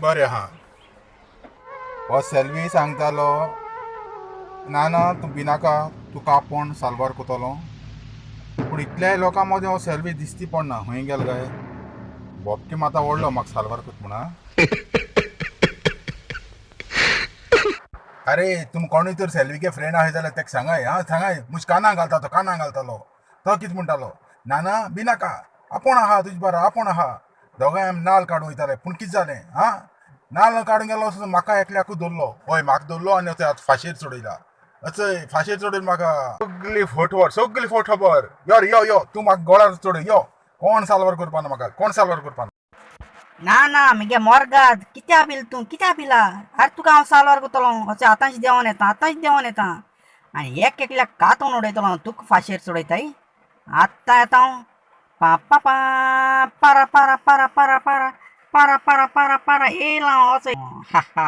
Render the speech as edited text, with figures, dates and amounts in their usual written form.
बरें आहा. हो सेल्वी सांगतालो, ना ना तूं भिनाका, तुका आपोवन साल्वार कोतलो. पूण इतल्याय लोकां मदें हो सेल्वी दिसती पडना, खंय गेलो काय? बोबकी माता व्हडलो म्हाका साल्वार कोत म्हणा. अरे तुम कोणूय तर सेल्वीगे फ्रेंड आहाय जाल्यार तेका सांगाय आं, सांगाय मुज काना घालता तो, काना घालतालो तो कितें म्हणटालो, नाना भिनाका, आपूण आहा तुजे बरा, आपूण आहा. दोगांय आमी नाल काडूंक वयताले. पूण कितें जालें आं, नाल्ल काडूंक गेलो असो म्हाका एकल्याकूच धरलो. हय म्हाका धरलो आनी आतां फांशेर चडयला. अचय फांशेर चडयला म्हाका. सगली फोटवर, सगली फोट खबर. यो रे यो यो, तूं म्हाका गोळार चडय यो. कोण साल्वार करपाना म्हाका, कोण साल्वार करपाना. ना ना म्हगे मोरगाद, कित्या भिल तूं, कित्या भिला? आरे तुका हांव साल्वार करतलो. अशें आतांच देंवन येता, आतांच देंवन येता आनी एक एकल्याक कातोवन उडयतलो. तुका फांशेर चडयताय आत्तां येता हांव. पा पा पा पारा पारा पारा पारा पारा पारा पारा पारा पारा येयला हांव. अचय हा हा.